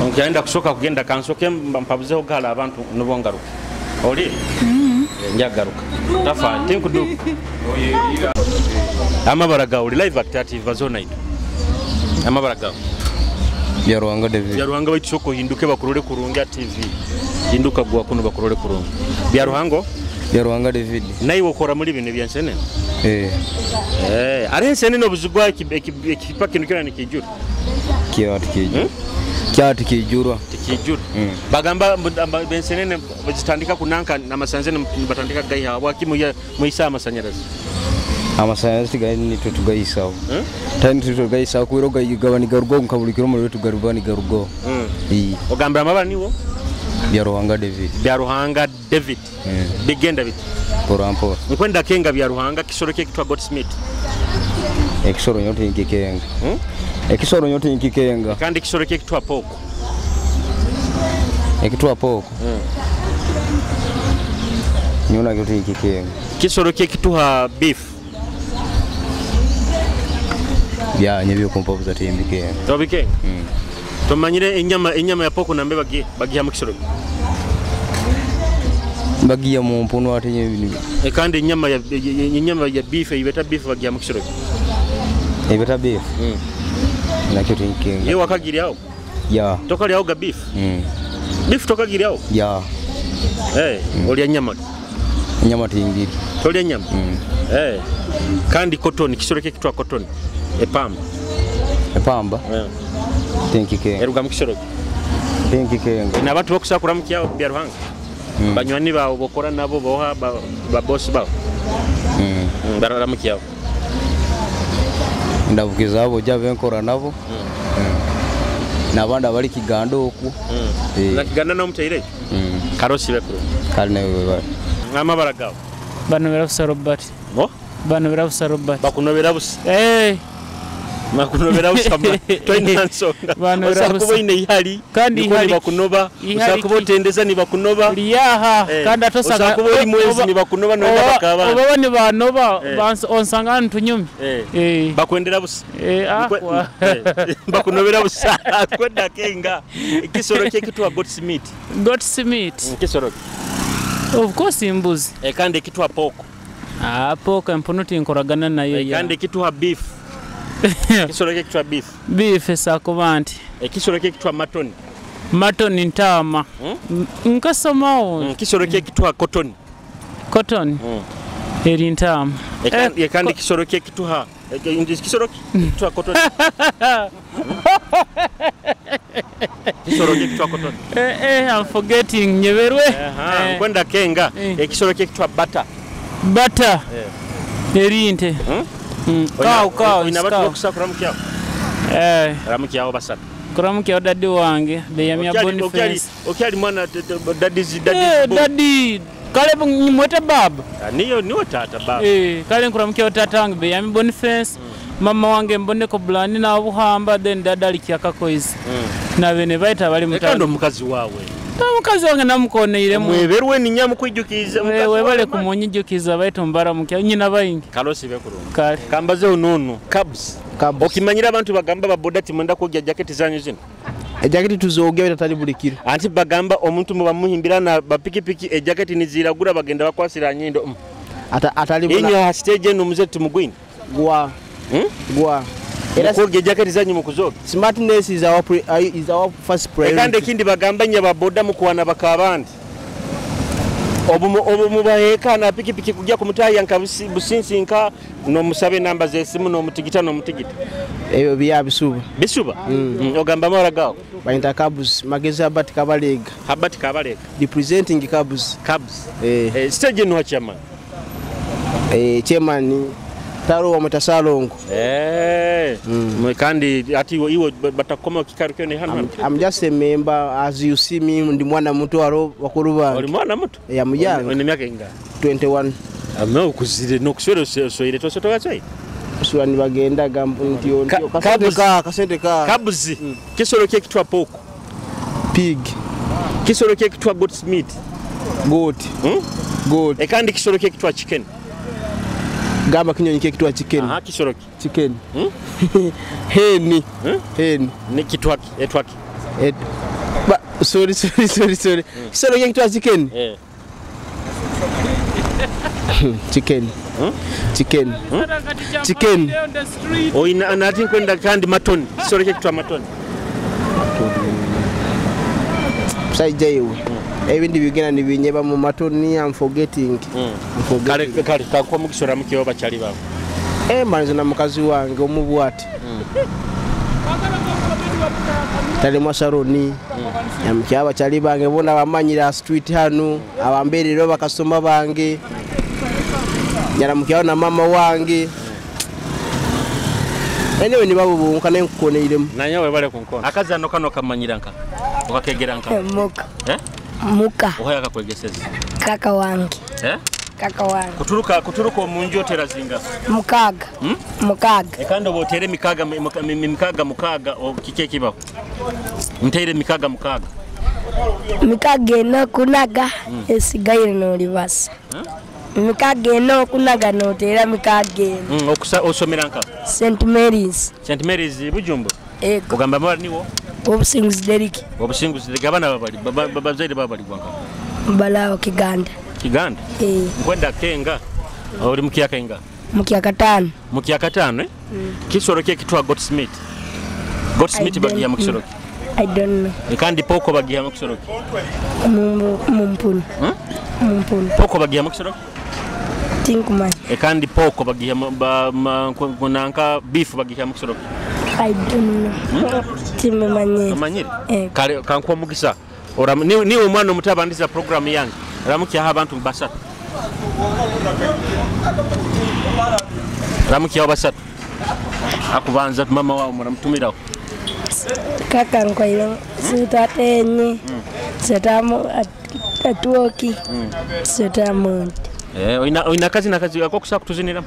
Nkyenda kusooka kugenda kansoke mpabuzeho gala abantu nubo ngaruka. Oli? Njagaruka. Tafa tinkudu. Amabara gawe live active zona ito. Amabara gawe. Byaruhanga David. Byaruhanga baitu soko hinduke bakurole kurungi TV. Hinduka gwa kuno bakurole kurungi. Byaruhango? Byaruhanga David. Naiwe okora muri bino byansenene? Eh. Eh, ari ensenene obuzigwa ekipa kino kyona nikijura. Kiwa tikijura. Kiwa tikijurwa. Tikijura. Bagamba bensenene bazitandika kunanka namasanzene batandika gaiha wakimu muisa amasanyarazi. Amasanyarazi tigaini tutugayisaho. Tani tutugayisaho kubera gabanigarugo nkabulikiro muri tugarubanigarugo. Ogambira amabara niwo? Byaruhanga David. Byaruhanga David. Bigenda biti. Mpora mpora. Nkwenda kenga Byaruhanga kisoro kye kitwa Goldsmith. Ekisoro nyote nkikenga. Ekisoro nyote nkikenga. Kandi kisoro kye kitwa poko. Ekitwa poko. Nyona nyote nkikenga. Kisoro kye kituha beef. Bya nyebyo kumpa timbike. Tobike? Tomanyire enyama ya poko nambe bagiha mu kisoro. Bagiya mu mpuno ate nyebyo. Kandi enyama ya beef ibeta beef bagiha mu kisoro. Ibeta beef. Nakyo tinkenga. Ye wakagiri aho? Ya. Tokali aho ga beef? Beef tokagiri aho? Ya. Eh, olya nyama. Nyama tingiri. Tolya nyama? Eh. Kandi cotton kisoro kye kitwa cotton. Epamba. Epamba? Yeah. Tinkike. Eruga mu kisoro. Tinkike. Na abantu bokusakura mu kyawo Byaruhanga. Banywani bawo bokora nabo boha ba boss bawo. Barara mu kyawo. Ndavukiza abo jave nkora nabo. Nabandi abali Kiganda oku. Na Kiganda no mutaire? Karosi bekuru. Kali nawe bari. Amabara gawo. Banobera busa Robert. Mo? Banobera busa Robert. Bakunobera busa. Eh. Makunobera busa toina nsonga. Osakuba ine ihali kandi ihali bakunoba osakuba otendeza ni bakunoba liyaha kandi atosaga osakuba oli mwezi ni bakunoba no bakaba oba ni banoba onsanga ntunyumi bakwendera busa bakunobera busa kwenda kenga ekisoro kye kitwa Goldsmith. Goldsmith kisoro of course imbuzi kandi kitwa poko. Poko empunuti nkoragana nayo kandi kitwa beef. Kisoro kye kitwa beef. Beef esakuba nti. Kisoro kye kitwa matoni. Matoni ntama. Nkasomawo. Kisoro kye kitwa cotton. Cotton. Eri ntama. Kandi kisoro kye kituha. Kisoro kitwa cotton. Kisoro kye kitwa cotton. I'm forgetting nyeberwe. Nkwenda kenga. Kisoro kye kitwa butter. Butter. Eri nte. Kaw ina abantu bokusakura mukyawo. Ramukyawo basatu. Kuramukyawo daddy wange beyamya Boniface. Okyali mwana daddy daddy kale mwete baba. Niyo niwe tata baba. Kale nkuramukyawo tata wange beyamya Boniface. Mama wange mboneko Bulani na Buhamba then dada alikyaka koizi. Na bene baita bali mutano. Kandi omukazi wawe. Omukazi wange namukoneiremu. Mweberwe ni nyamu kwijukiza. Webale kumunyijukiza baitu mbara mukya nyina bayingi. Kalosi bekurungi. Kale. Kambaze onunu cabs. Okimanyira abantu bagamba baboda ti mwenda kogya jacket zanyu zino. Ejaketi tuzogya bitali bulikiro. Anti bagamba omuntu muba muhimbira na bapikipiki ejaketi niziragura bagenda bakwasira nyindo. Atali bula. Inyo stage eno muze tumugwini. Gwa. Gwa. Mukwoga ejaketi zanyu mukuzoga. Smartness is our is our first priority. Kandi ekindi bagamba nya baboda mukuwana bakabandi. Obu mubaheeka na pikipiki kujya kumutaya nka businsi nka nomusabe namba z'esimu nomutigita nomutigita. Ebyo bya bisuba. Bisuba? Ogamba mara gawo. Bayita Cabs, Magezi Herbert Kabalega. Herbert Kabalega. Representing Cabs. Cabs. Stage no chairman. Chairman Taro wa Mutasalongo. Kandi ati iwo batakoma kikaru kyo ni hano. I'm just a member as you see me ndi mwana muto aro bakuru bange. Oli mwana muto? Yeah, mujanga. Ni myaka inga? 21. Ame okuzire no kuswere soire toso togatsoi. Kusura nibagenda gambu nti kasente ka Kabuzi. Kisoro kye kitwa poko. Pig. Kisoro kye kitwa goat's meat. Goat. Goat. Ekandi kisoro kye kitwa chicken. Gamba kinyonyi kye kitwa chicken. Aha, kisoro ki. Chicken. Heni. Heni. Ni kitwaki, etwaki. Ba sorry. Kisoro kye kitwa chicken. Chicken. Chicken. Chicken. Oina anati kwenda kandi matoni. Kisoro kye kitwa matoni. Musajja iwe. Ebindi bigenda nibinyeba mu matoni. I'm forgetting. Kale kakuwa mukisora mukiwa bachali bawe. Manze na mukazi wange omubwati. Talemwa Saroni. Yamukya abachali bange bona bamanyira street hano, abamberero bakasoma bange. Yaramukya na mama wange. Anyway nibabubunka nenkukoneiremu. Nanyawe bale kunkona. Akazano kano kamanyira nka. Okakegera nka. Muka. Muka. Ohoya akakwegeseza. Kaka wange. Kaka wange. Kuturuka omunju otera zinga. Mukaga. Mukaga. Ekando botere mikaga mikaga mukaga kike kibaho. Ntere mikaga mukaga. Mikaga eno kunaga esigaire no libasa. Mikaga eno kunaga notera mikaga eno. Okusa osomera nka. St Mary's. St Mary's Bujumbu. Ego. Ogamba mara niwo. Obusinguzi Deriki. Obusinguzi Deriki abana babali bazaire babali gwanka. Balao Kiganda. Kiganda? Nkwenda kenga. Oli mukyaka inga? Mukyaka 5. Mukyaka 5 eh? Kisoro kye kitwa goat's meat. Goat's meat bagiya mu kisoro ki? I don't know. Kandi poko bagiya mu kisoro ki? Mumpunu. Mumpunu. Poko bagiya mu kisoro ki? Tinkumanyi. Kandi poko bagiya nanka beef bagiya mu kisoro ki? I don't know. Timumanyire. Omanyire? Kale kankuwa mugisa. Niwe omwana omuto abandiza program yange. Ramukyaho abantu basatu. Ramukyaho basatu. Akubanza mama wawe muramutumiraho. Kaka nkwairo sitatenye. Sitamu atuoki. Sitamu. Oina kazi na kazi yako kusa kutuzinira.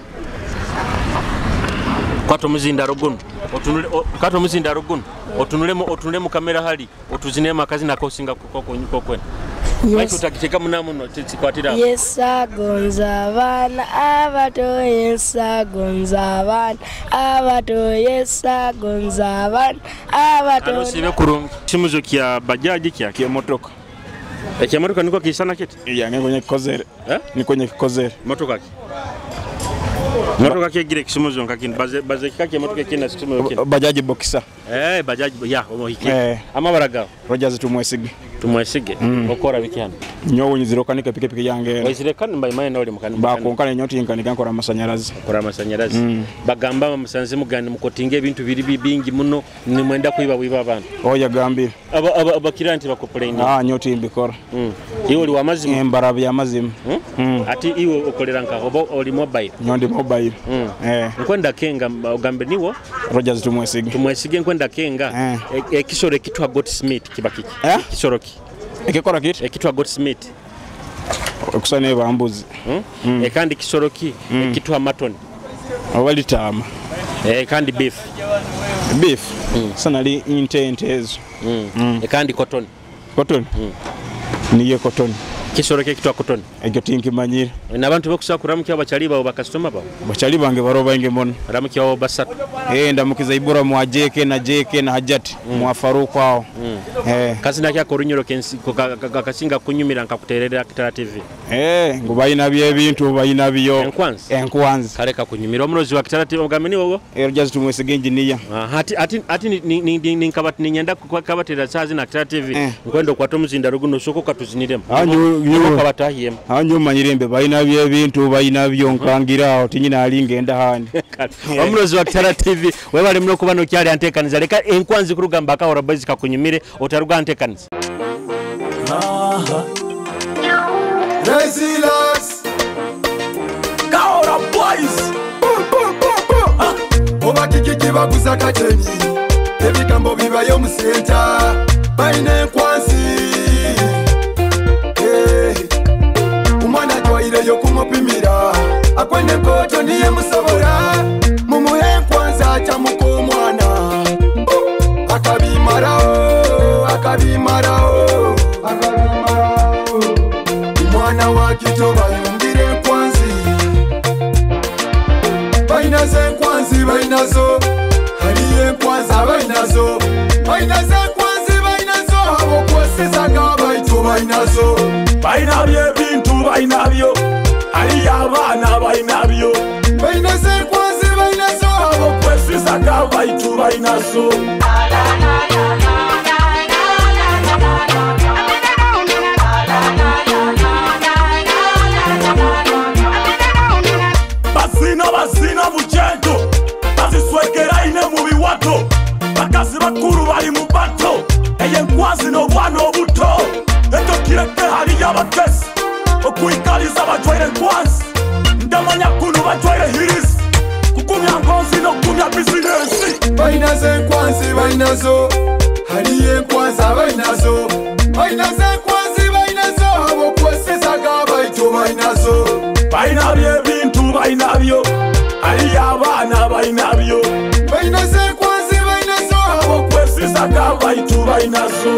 Kwato muzindaro guno. Otunule kwato muzindaro guno. Otunule mu kamera hali. Otuzine makazi nakosinga kokwe. Yes. Utakiteka munamuno tikwatira. Yes agonza abaana abato, yes agonza abaana abato, yes agonza abaana abato. Ano sibe kurungi. Simuzo kya bajaji kya kya motoka. Ekya motoka niko kisana kiti? Iya ngenye kikozere. Niko nye kikozere. Motoka ki? Motoka ki gire kisimuzo nka baze baze kika kya motoka kina kisimuzo kina. Bajaji boxer. Bajaji ya omohiki. Amabara gawo. Rogers tumwesige. Tumwesige. Okora biki hano? Nyowe nyizirokanika pikipiki yange. Oyizirekana mbaye maye nawe mukani. Bakonkana nyoti nkanika nkora amasanyarazi. Nkora amasanyarazi. Bagamba musanze mugani mukotinga ebintu biri bibingi muno nimwenda kuiba wiba abantu. Oya gambire. Aba abakira nti bakoplaini. Nyoti mbikora. Iwe oli wamazimu. Embarabi yamazimu. Ati iwe okolera nka oba oli mobile. Nyondi mobile. Nkwenda kenga ogambe niwo Rogers tumwesige. Tumwesige nkwenda kenga. Ekisoro ekitwa goat's meat kibakiki. Kisoro ki? Ekikora kiti? Ekitwa goat's meat. Okusana ebambuzi. Ekandi kisoro ki? Ekitwa mutton. Oba litama. Ekandi beef. Beef. Sana li inte ezo. Ekandi cotton. Cotton? Niye cotton. Kisoro kekitwa kutoni. Ekyo tinkimanyire. N'abantu bokusaba kuramukya abachali bawe bakasitoma bawe. Bachali bange baro bainge mono. Ramukya wao basatu. Ndamukiza Ibura mwa JK na JK na Hajati mwa Faruku aho. Kazina kyako orunyoro kasinga kunyumira nkakuterera Kitara TV. Ngu balina byebintu balina byo. Enkwanzi. Enkwanzi. Kale kakunyumira omurozi wa Kitara TV ogambe ni wowo? Rogers tumwesige engineer. Ati ni nyenda kabatera sazi na Kitara TV. Nkwenda okwata omuzinda ruguno soko katuziniremu. Kabatahiyemu. Anyu manyirembe balina byebintu balina byo nkangira aho tinyina alingenda handi. Omurozi wa Kitara TV webale muno kuba nokyali anteekaniza leka enkwanzi kurugamba akahora boys kakunyumire otaruga anteekaniza. Resilience Kaora boys. Boom, boom, boom, boom. Oba kiki kibaguza kacheni. Ebigambo bibayo mu center. Balina enkwanzi. Eh. Umwana atwaireyo kumupimira. Akwende nkoto niye musobola. Mumuhe enkwanzi acamuka omwana. Oh. Akabimarawo, akabimarawo, akabimarawo. Omwana wa kito bayungire enkwanzi. Balinazo enkwanzi balinazo. Haliyo enkwanzi abalinazo. Balinazo enkwanzi balinazo. Abokwesizaga baitu balinazo. Balina ebintu balinabyo. Haliyo abaana balinabyo. Balinazo enkwanzi balinazo. Abokwesizaga baitu balinazo. Bazina bazina bucento baziswekera ine mu biwato bakazi bakuru bali mu bato eye nkwazi n'obwana obuto ekyo kireke haliyo abakesi okwikaliza bajwaire nkwanzi ndamanya kunu bajwaire hirisi kukumya ngonzi n'okukumya bizinesi. Balinazo enkwanzi balinazo. Haliyo enkwanzi abalinazo. Balinazo enkwanzi balinazo. Abokwesizaga baitu balinazo. Balinabyo ebintu balinabyo. Haliyo abaana balinabyo. Balinazo enkwanzi balinazo. Abokwesizaga baitu balinazo.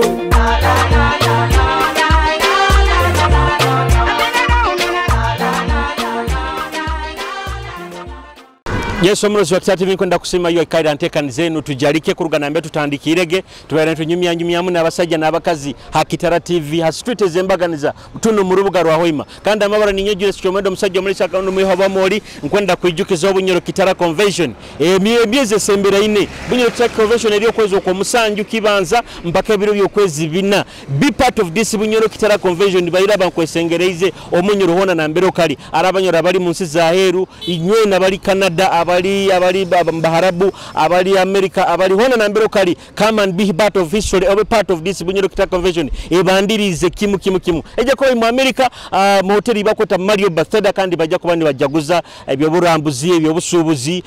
Yesu omurozi wa Kitara TV nkwenda kusima yo ikaira nteekaniza enu tujalike kuruga nambe tutandikirege tubaire tunyumya nyumyamu n'abasajja n'abakazi ha Kitara TV ha street ezembaganiza tuno mu rubuga rwa Hoima kandi amabara ninyo Julius Kyomwendo omusajja omulisa kandi muyiho bamoli nkwenda kwijukiza obunyoro Kitara Convention emyezi esembera ine Bunyoro Kitara Convention eri okwezi okwomusanju kibanza mpaka ebiro by'okwezi bina. Be part of this Bunyoro Kitara Convention bayira bankwesengereize omunyoro hona nambere okali arabanyoro abali mu nsi za heru inywe nabali Canada abali Baharabu abali America abali hona nambere okali come and be part of history or be part of this Bunyoro Kitara Convention ebandirize kimu kimu kimu ejja kuba mu America mu hoteli bakweta Mario Bethesda kandi bajja kuba nibajaguza ebyoburambuzi ebyobusuubuzi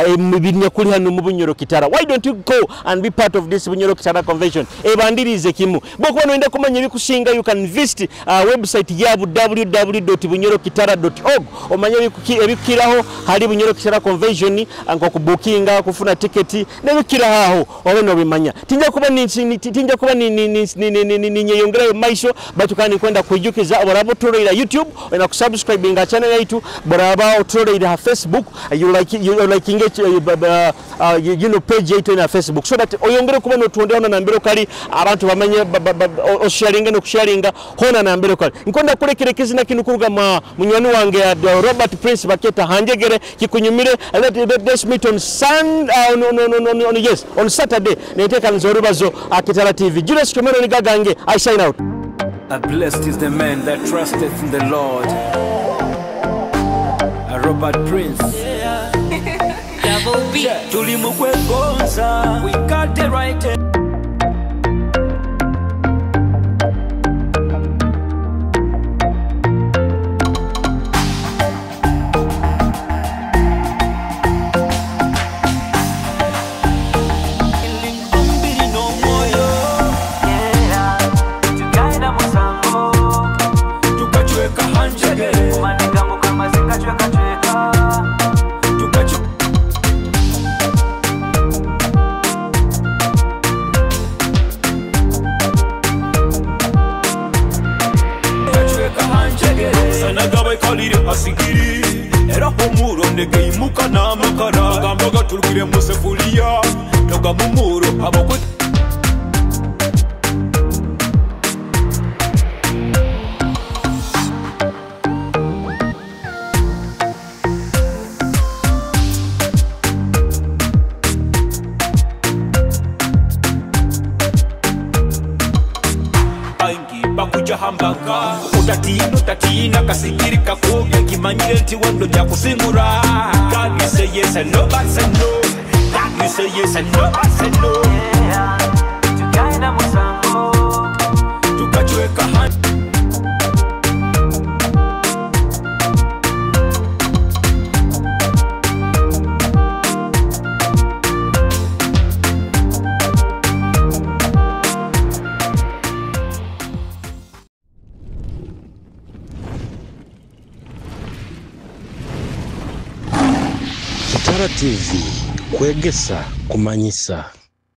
ebinya kuli hano mu Bunyoro Kitara. Why don't you go and be part of this Bunyoro Kitara Convention ebandirize kimu bwokuba noyenda kumanya ebikusinga you can visit website yabu www.bunyorokitara.org omanye ebikiraho hali Bunyoro Kitara Convention nko kubukinga kufuna tiketi nebikiraho aho obe nobimanya tinja kuba ni nyeyongerayo maisho batu kandi kwenda kwijukiza boraba oturoleera YouTube na kusubscribinga channel yaitu boraba oturoleera ha Facebook you like engage you know page yaitu na Facebook so that oyongere kuba notondera nambere kali abantu bamanye osharinga no kusharinga hona nambere kali nkonda kulekere kizina kinu kuruga ma munywani wange Robert Prince baketa hanjegere kikunyumire. Let's meet on Sun no, no, no, no, no, yes, on Saturday neteka nzorubazo Kitara TV. Julius Kyomwendo nigagange I sign out. Blessed is the man that trusteth in the Lord. Robert Prince. Double B. Tuli mu kwegonza. We got the right. Tukachweka hanjegere. Tukachu Amasana gabaikalire hasigiri era omuro negeimuka n'amakara agamba gaturukire mu sefuliya toga mu muro abakwe Hambaga utatina utatina kasigiri kakoge kimanyire nti wando jakusingura. God you say yes and nobody say no. God you say yes and nobody say no. Tukaenda musango tukachweka hand. Kitara TV kwegesa kumanyisa.